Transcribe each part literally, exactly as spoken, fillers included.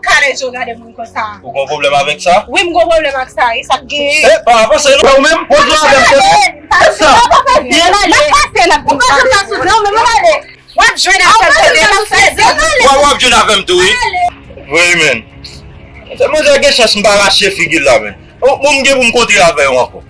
Kale je w gade moun konsa. Ou gen pwoblèm avèk sa? Wi, m gen pwoblèm ak sa. E sa k genyen? E, pa avanse non. Ou menm, poze w avè m, se sa. N ap pase, n ap vin pale. Ou pa konn sa sou non, men mwen ale. W ap jwenn avè m, tande, m ap fè zye. W ap, w ap jwenn avè m tou, wi. Wi, men. Se manzè gen chans m pa rache figi l la, men. O, bon, m gen pou m kontre avè yo ankò.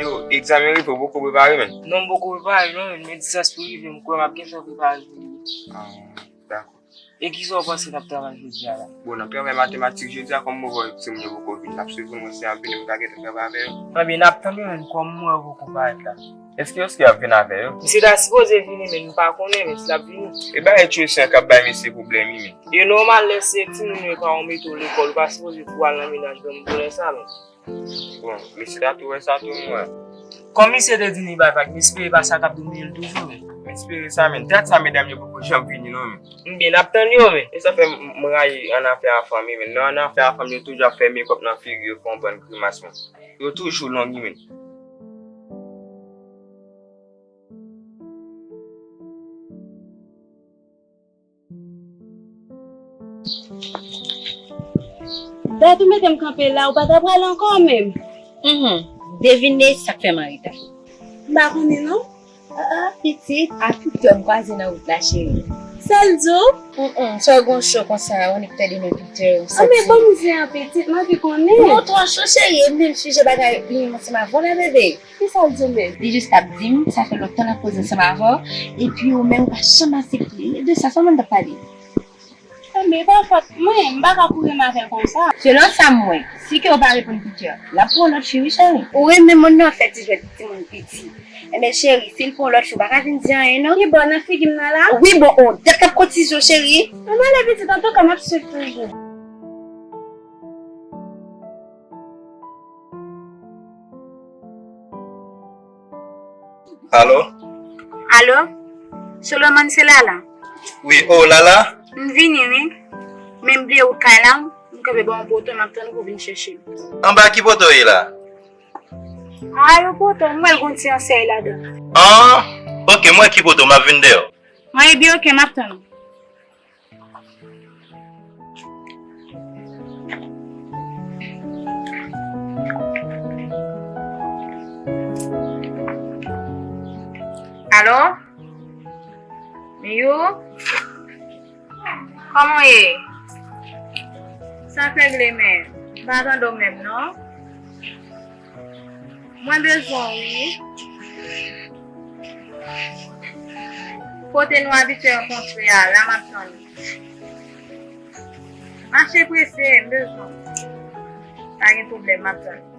Yo, egzamen rive, ou poko prepare, men? Non, m poko prepare, non, men, men distans pou rive, m kwè m ap gentan prepare pou li. Ah, dakò. E kisa w panse n ap travay jodi a la? Bon, n ap travay matematik jodi a, kòm mwen wè timoun yo poko vin, n ap swiv pou mwen si y ap vini, m ka gentan travay avè yo. Ebyen, n ap tann yo, men kòm mwen wè yo poko parèt la. Èske yo ap vin avè yo? Misye ta sipoze vini, men m pa konnen, men si l ap vini. E bagay tchwe se an k ap bay mesye pwoblèm, wi, men. E nòmal, lè se timoun yo pa ou mete w lekòl, ou pa sipoze pou al nan mennaj granmoun pou lè sa, men. Bon, mesye ta tou wè sa tou, m wè. Kòm misye te di li bay vag, m espere pa sa k ap domine l toujou, men. M espere sa, men. Dat sa, medam yo poko janm vini, non, men. Ebyen, n ap tann yo, men. E sa fè m, m rayi annafè a fanm, men. Lè annafè a fanm, yo toujou ap fè mekòp nan figi yo, fè yon bann grimas, men. Yo toujou long, men. Dat ou mete m kanpe la, ou pa ta pral ankò menm? Mhm. Devine sa k fè m an reta. M pa konnen non. Ah, ah, pitit, a tout lè m kwaze nan wout la, cheri. Sa l di w? Mm, mm, sa w gon cho konsa, ou nik pèdi men Peter, ou santi. Anben, ban m di an pitit, m anvi konnen. Non, twò cho, cheri, e m vin chanje bagay, vin ansanm avè w la, bebe. Kisa l di w menm? Li jis t ap di m, sa fè lontan l ap koze ansanm avè w, epi ou menm ou pa janm aksepte. E de sa, sa w menm t ap pale? Enben, pa fòt mwen, m pa ka kouri m avè l konsa. Selon sa m wè, si ke w pa reponn Peter, l ap pran lòt fi wi, cheri. Ou renmen moun nan fè ti jwèt timoun piti. Enben, cheri, si l pran lòt fi, ou pa ka vin di anyen, non. Ki bò nan figi m nan la? Wi, bon, oh, dat k ap kotize w, cheri. Ann ale pitit, antouka, m ap swiv toujou. Alo? Alo? Solomon, se Lala? Wi, oh, Lala? M vini, wi. Men m bliye wout kay la, m kanpe bò yon poto, m ap tann ou pou w vin chèche m. Anba ki poto w ye la? A, yon poto, m wè l gon ti ansèy ladan. Ah, ok, m wè ki poto, m ap vin dèyè w. An, ebyen, ok, m ap tann ou. Alo? Miyou? Kòman w ye? Sa k regle, men? M pa tande w menm, non. Mwen bezwen w, wi. Kote nou abitye rankontre a, la m ap tann ou. Mache prese, m bezwen w. Pa gen pwoblèm, m ap tann ou.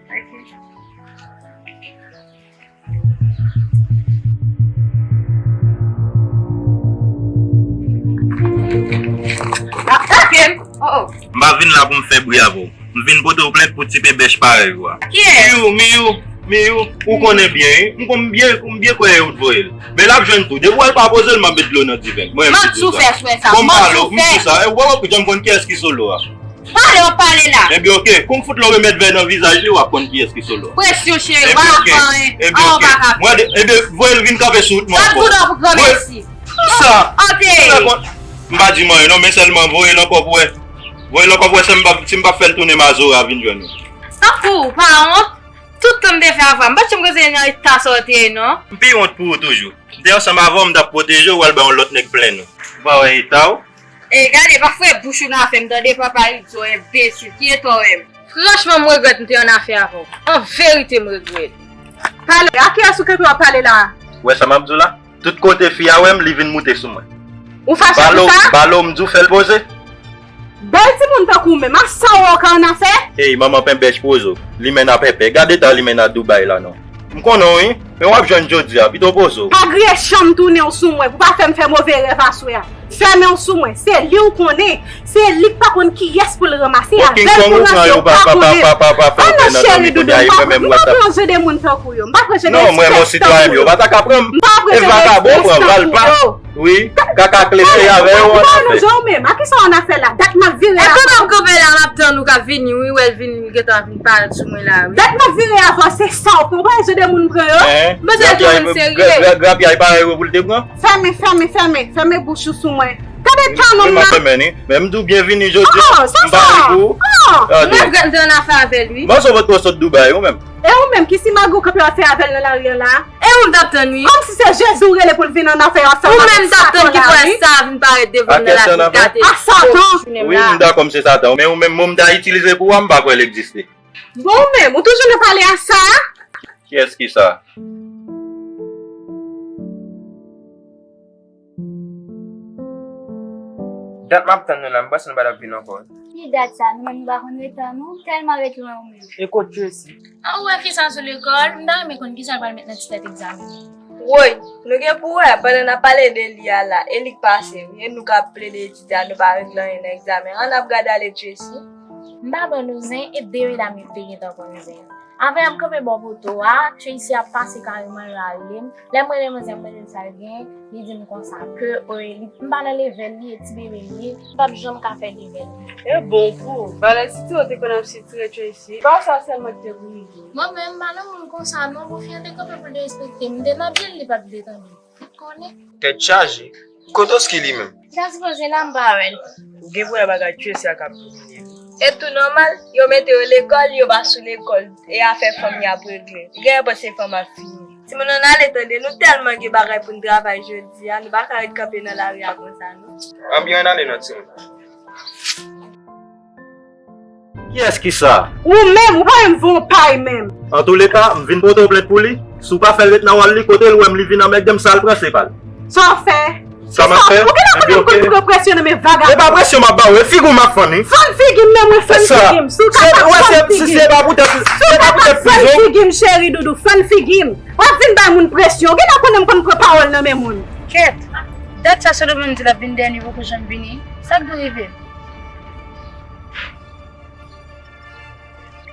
Ok. Atake m! Oh, oh. M pa vin la pou m fè bri avè w. M vin pote w plent pou ti penbèch parèy ou a. Kiyès? Miyou, Miyou, Miyou, ou konnen byen, wi. M konn byen, m byen kwè e ou t voye l. Men l ap jwenn tou. Depi w wè l pa poze l, m ap met dlo nan diven. Mwen menm ki di w sa. Manti w fè, frè sa. Bon, m pale w, m di w sa. E, ou pa konprann, jan m konn kiyès ki solo a. Pale w ap pale la. Ebyen, ok. Kou m fout lò remèt vè nan vizaj li, w ap konn kiyès ki solo a. Presyon, cheri, w pa ka fè anyen. Ebyen, ok. Ebyen, ok. An, w pa ka fè. Mwen de, ebyen, voye l vin kanpe sou wout mwen ankò. Sa pou w granmesi. Sa. Ok. Sa kon-, m pa di m anyen, non, men sèlman voye l ankò pou wè. Voye l ankò pou wè si m p ap, si m p ap fè l tounen mazora vin jwenn ou. Tanpri w, pa wont. Tout tan m te fè avè w, m pa t janm koze nan eta sa w te ye, non. M pi wont pou ou toujou. M te ansanm avè w, m t ap pwoteje w, w al bay yon lòt nèg plenn ou. Ou pa wè eta w? E gade, pa fouye bouch ou nan afè m, tande, papa idyo, enbesil, ki eta w menm? Franchman, m regrèt m te annafè avè w. An verite, m regrèt. Pale, a kiyès ou kanpe w ap pale la a? Ou wè sa m ap di w la? Tout kote fi a wè m, li vin moute sou mwen. Ou fache pou sa? Balo, balo, m di w fè l poze. Bèl timoun tankou w menm, ak sa w wè w ka annafè? Ey, manman penbèch poze w. Limena pèpè. Gade eta limena Dubai la non. M konnen w wi, men w ap jwenn jodi a, pito poze w. Pa griye chan m tounen w sou mwen pou pa fè m fè move rèv aswè a. Fèmen w sou mwen, se li w konnen, se li k pa konn kiyès pou l ranmase, avè l pou ranse w pa konnen. An non cheri doudou, m pa pran, m pa pran je de moun tankou yo, m pa pran je de espès tankou yo. Non, mwen yon sitwayen m yo pa ta ka pran m. M pa pran je de espès tankou yo. Wi, kaka kle se avè yo an afè. Ou menm, a kisa w an afè la? Dat m ap vire avè w. Epi m ap kanpe la, m ap tann ou k ap vini, wi, wè l vin, li gentan vin parèt sou mwen la, wi. Dat m ap vire avè w, se sa w pran. Ou pa wè jan de moun pran yo? Mwen se tou moun serye. Grapyay pa yo pou l te pran. Fèmen, fèmen, fèmen, fèmen bouch ou sou mwen. Gade tan nonm nan. Mwen fèmen ni, men m di w byenvini jodi a. M pa ri pou ou. Mwen grande an afè avè l, wi. Mwen sou vòt pou w sot Dubai, ou menm. E ou menm ki si magou kanpe w ap fè avè l nan lari an la? E ou m t ap tann wi. Kòmsi se Jezi ou rele pou l vin an afè yo ansanm avèk Satan la wi. Ou menm m t ap tann ki pou wè sa vin parèt devan m nan lari pou gade. Ak Satan. Wi, m dakò m se Satan. Men ou menm mo m ta itilize pou ou a, m pa kwè l egziste. Bon ou menm, ou toujou nan pale a sa? Kiyès ki sa? Dat m ap tann nou la, m panse nou pa t ap vin ankò. Ki dat sa? Nou menm nou pa konn ret an nou, tèlman ret lwen ou menm. E kot Tracy? An ou wè fi sa sou lekòl, m ta renmen konn kisa l pral met nan ti tèt egzamen. Woy, nou gen pou wè, pandan n ap pale de li a la, e li k pase wi, e nou k ap plede etidye a, nou pa regle anyen nan egzamen an, n ap gade ale Tracy. M pa ban nou zen, e de medam yo te gentan konn zen. Avè m kanpe bò poto a, Tracy ap pase kareman l rale m. Lè m rele manzè m mande l sa l gen, li di m konsa ke m pa nan level li e ti bebe m ye, m p ap janm ka fè level li. E bon pou ou, valè sitire w te konn ap sitire Tracy, pa sa sèlman ki te pou rive w. Mwen menm m pa nan moun konsa non, bon fi an te kanpe pou l derespekte m, m te n ap di l li pa t vle tande. Ou konnen. Tèt chaje. Kote Oski li menm? Li ta sipoze la m pa wè l. Ou gen pou wè bagay Tracy a k ap domine wi. E tou nòmal, yo mete yo lekòl, yo pa sou lekòl, e afè fanmi y ap regle. Li genlè panse fanm ap fini. Timoun ann ale tande, nou tèlman gen bagay pou n travay jodi a, nou pa ka ret kanpe nan lari a konsa non. Anben ann ale non timoun. Kiyès ki sa? Ou menm, ou pa menm voye yon pay menm. Antouleka, m vin pote w plent pou li. Si w pa fè l ret nan wòl li, kote l wè m li vin anmègde m, sa l pran se pa l. Sa w fè? Sa m ap fè? Ou genlè konnen m konn pran presyon nan men vagabon. E pa presyon m ap ba w, e figi w m ap fann wi. Fann figi m menm wi, fann figi m. Si w ka fann figi m. Si w ka fann figi m, cheri doudou, fann figi m. W ap vin bay moun presyon. Ou genlè konnen m konn pran pawòl nan men moun. Kèt, dat sa Solomon di l ap vin dènye poko janm vini. Sa k dwe rive?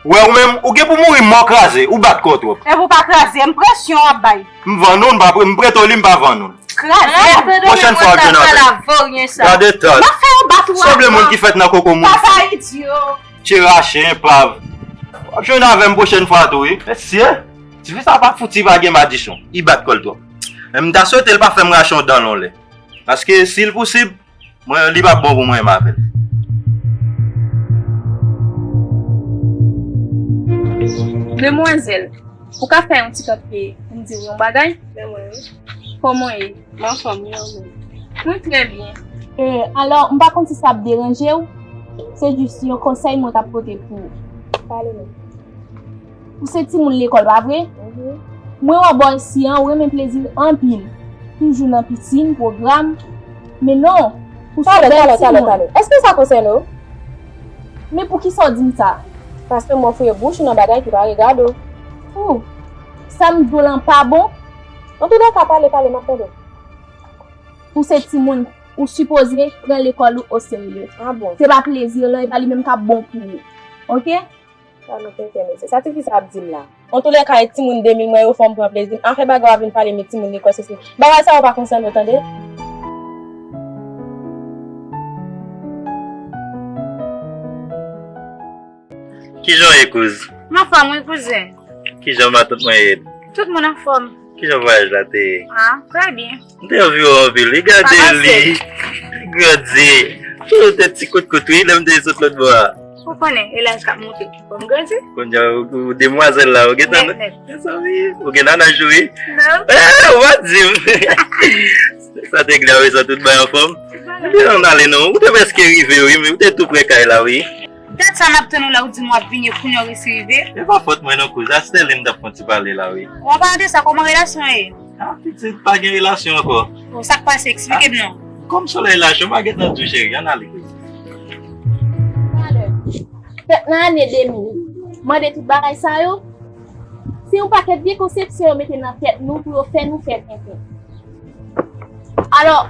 Wè ou menm, ou gen pou mouri mò kraze, ou bat kò w twòp. Epi w pa kraze, m presyon w ap bay. M vann ou, m pa pre, m prete w li, m pa vann ou. Kraze. Pwochèn fwa w ap jwenn avè m. Gade tan. M ap fè yo bat ou ankò. Sanble moun ki fèt nan koko moun. Papa idyo. Tcherache, enpav. W ap jwenn avè m pwochèn fwa tou wi. Mesye, tifi sa pa fouti pa gen madichon. Li bat kò l twòp. Men m ta swete l pa fè m rache yon dan l yon lè. Paske si l pousib, Mwen, li p ap bon pou mwen menm avè l. Demwazèl, ou ka fè yon ti kanpe pou m di w yon bagay? Men mwen wi. Kòman w ye? M anfòm wi, ou menm? Mwen trè byen. E, alò, m pa konn si sa ap deranje w, se jis yon konsèy mwen t ap pote pou ou. Pale non. Ou se timoun lekòl, pa vre? Mwen wè w bò isi an, ou renmen plezi anpil. Toujou nan pisin, pwogram. Men non, ou se bèl timoun. Talè, talè, talè, talè. Èske sa konsène w? Men poukisa w di m sa? Paske m wè w fouye bouch ou nan bagay ki pa regade w. Ou, sa m di w lan pa bon? Antoulèka, pale, pale, m ap tande w. Ou se timoun, ou sipoze pran lekòl ou oserye. A bon? Se pa plezi lan, e pa li menm k ap bon pou ou. Oke? Sa nou tenten mesye. Sa tifi sa ap di m la? Antoulèka e timoun de mil mwen yo fè m pran plezi m. Afè bagay w ap vin pale m e timoun lekòl sesi. Bagay sa yo pa konsène w tande. Kijan w ye kouz? M anfòm wi kouzen. Kijan matant mwen ye? Tout moun anfòm. Kijan vwayaj la te ye? Ah, trè byen. M te anvi wè w anpil wi. Gade li. Li grandi. Tou tèt ti kout kout wi lè m te sot lòt bò a. Ou konnen, e laj k ap monte. Bon, m grandi. Kounye a ou demwazèl la, ou gentan. Nèt, nèt. Mezanmi, ou gen nanaj ou wi. Non. Eh, ou pa di m. Sa te glè wi, sa tout bay anfòm. Ebyen, ann ale non. Ou te prèske rive wi, men ou te tou prè kay la wi. Dat sa m ap tann ou la, ou di m w ap vini, kounye a w resi rive. E pa fòt mwen non kouz, a Sterline m t ap fè yon ti pale la wi. Bon, an palan de sa, kòman relasyon an ye? Ah, pitit, pa gen relasyon ankò. Bon, sa k pase? Eksplike m non. Kòm solèy la cho, m pa gentan di w cheri, ann ale kouz. Talè. Fèt nan ane de mil. Mande tout bagay sa yo. Se yon pakèt vye konsepsyon yo mete nan tèt nou pou yo fè nou fè tenten. Alò,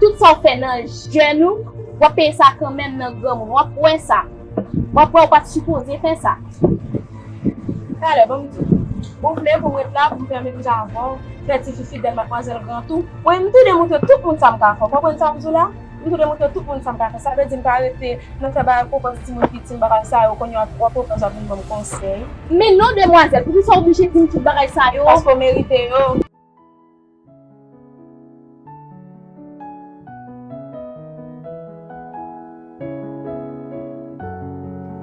tout sa w fè nan jèn ou, w ap peye sa kanmenm nan granmoun. W ap wè sa. W ap wè ou pa t sipoze fè sa. Talè, ban m di w. Ou vle pou m ret la, pou m fè menm jan avè w, fè tifi fidèl, madmwazèl gran tou? Mwen, m tou demontre tout moun sa m ka fè. Ou konprann sa m di w la? M tou demontre tout moun sa m ka fè. Sa vle di m pa rete nan fè bagay, pwopòz timoun pitit m, bagay sa yo, kounye a w ap pwopòz, w ap vin ban m konsèy. Men non, demwazèl, poukisa w oblije di m tout bagay sa yo? Paske w merite yo.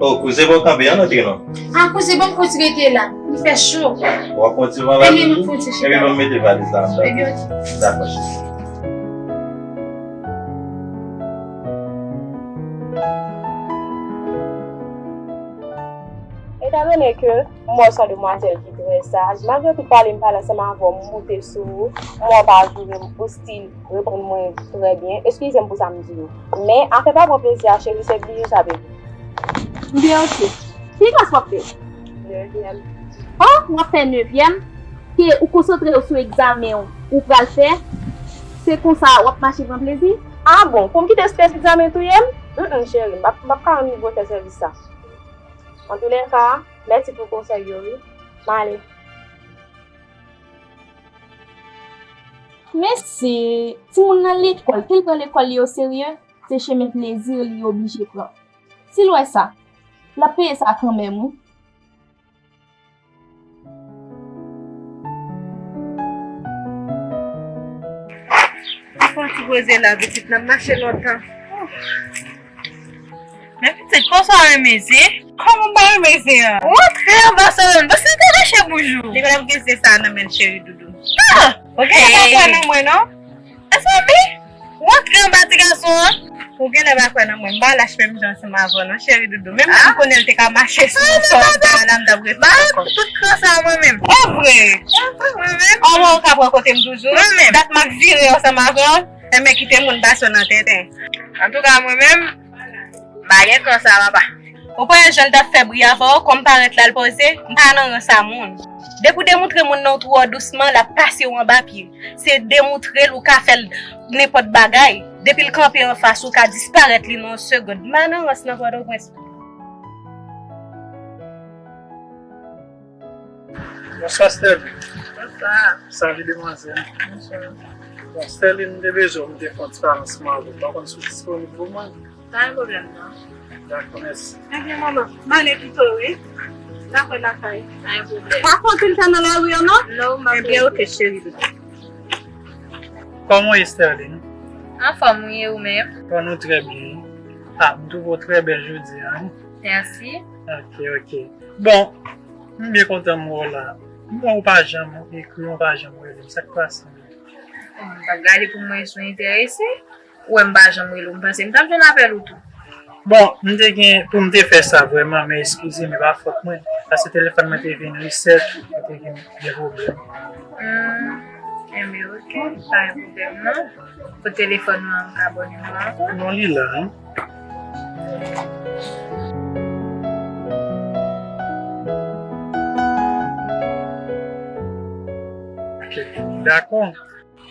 Oh, kouzen, pa w kanpe, ann antre non. Ah, kouzen, ban m kout rete la. Li fè cho. W ap pran ti van la. Ebyen, m ap pran ti chita. Ebyen, ban m mete valiz la anndan. Ebyen, ok. Dakò, cheri. Etandone ke m wè w se yon demwazèl ki trè saj, malgre tout pale m pale ansanm avè w, m moute sou ou, m wè w pa joure m, ou still reponn mwen trè byen. Eskize m pou sa m di yo. Men, afè pa pran plezi a, cheri, se bliye sa, baby. M byen, ok. Ki klas w ap fè? Nevyèm. Oh, w ap fè nevyèm? Ke ou konsantre w sou egzamen w, ou pral fè? Se konsa w ap mache pran plezi? Ah bon, pou m kite strès egzamen touye m? Mm, mm, cheri, m p ap, m p ap ka rann ou gwo tè sèvis sa. Antoulèka, mèsi pou konsèy yo, wi. M ale. Men se timoun nan lekòl, ke l pran lekòl li oserye, se chemen plezi li oblije pran. Si l wè sa, l ap peye sa kanmenm, wi. Fè yon ti poze la, pitit, n ap mache lontan. Men pitit, konsa w renmen zen? Kòman m pa renmen zen an? Ou antre anba sa menm, paske l te rache boujou. Li pa t ap gen zen sa nan men l, cheri doudou. Ah! Ou genlè pa kwè nan mwen, non? Mezanmi, w antre anba ti gason an. Ou genlè pa kwè nan mwen. M pa lach menm jan ansanm avè w non, cheri doudou. Menm si m konnen l te ka mache sou yon sòlda la, m t ap ret ankò. Tout kran sa mwen menm. E vre? Mwen menm. Anmwe, ou ka pran kote m toujou? Mwen menm. Dat m ap vire ansanm avè w. Enben kite moun pase w nan tenten. Antouka, mwen menm, m pa gen kran sa, papa. Ou pa wè jan l t ap fè bri avè w, kòm parèt la l poze, m pa nan rans a moun. Depi w demontre moun nan w twò dousman, l ap pase w anba pye. Se demontre l ou ka fè l nenpòt bagay. Depi l kanpe anfas ou, ka disparèt li nan yon segond. M pa nan rans nan Pòtoprens. Bonswa, Sterline. Bonswa. Salut, demwazèl. Bonswa. Bon, Sterline, m te bezwen w, m te fè yon ti pale ansanm avè w. M pa konn si w disponib pou mwen. Pa gen pwoblèm, non. Dakò, mèsi. Ebyen, manman, m ale pito, wi. Dakò, lakay. Pa gen pwoblèm. Pa fè anpil tan nan lari an, non? Non, m ap rete. Ebyen, ok, cheri. Kòman w ye, Sterline? Anfòm, wi, e ou menm? Bon, nou trè byen. Ah, m twouve w trè bèl jodi a, wi. Mèsi. Ok, ok. Bon, m byen kontan m wè w la. M wè w pa janm ekri, w pa janm rele m. Sa k pase? M t ap gade pou m wè si w enterese. Ou wè m pa janm rele w, m panse m t ap jwenn apèl ou tou. Bon, m te gen pou m te fè sa vrèman, men eskize m, e pa fòt mwen. Paske telefòn mwen te vin reset, mwen te gen de pwoblèm. Hmm, enben, ok, pa gen pwoblèm non. Pou telefòn ou an, m ka abòne mwen ankò? Non, li la, wi. Ok, dakò.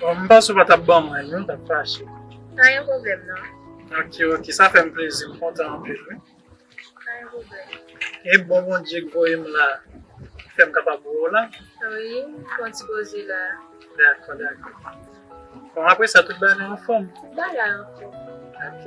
Bon, m panse w pa t ap ban mwen l, non, m t ap fache. Pa gen pwoblèm, non. Ok, ok, sa fè m plezi, m kontan anpil, wi. Pa gen pwoblèm. E bon Bondye k voye m la, fè m kapab wè w la. Wi, fè yon ti poze la. Dakò, dakò. Bon, apre sa, tout bagay anfòm? Tout bagay anfòm. Ok.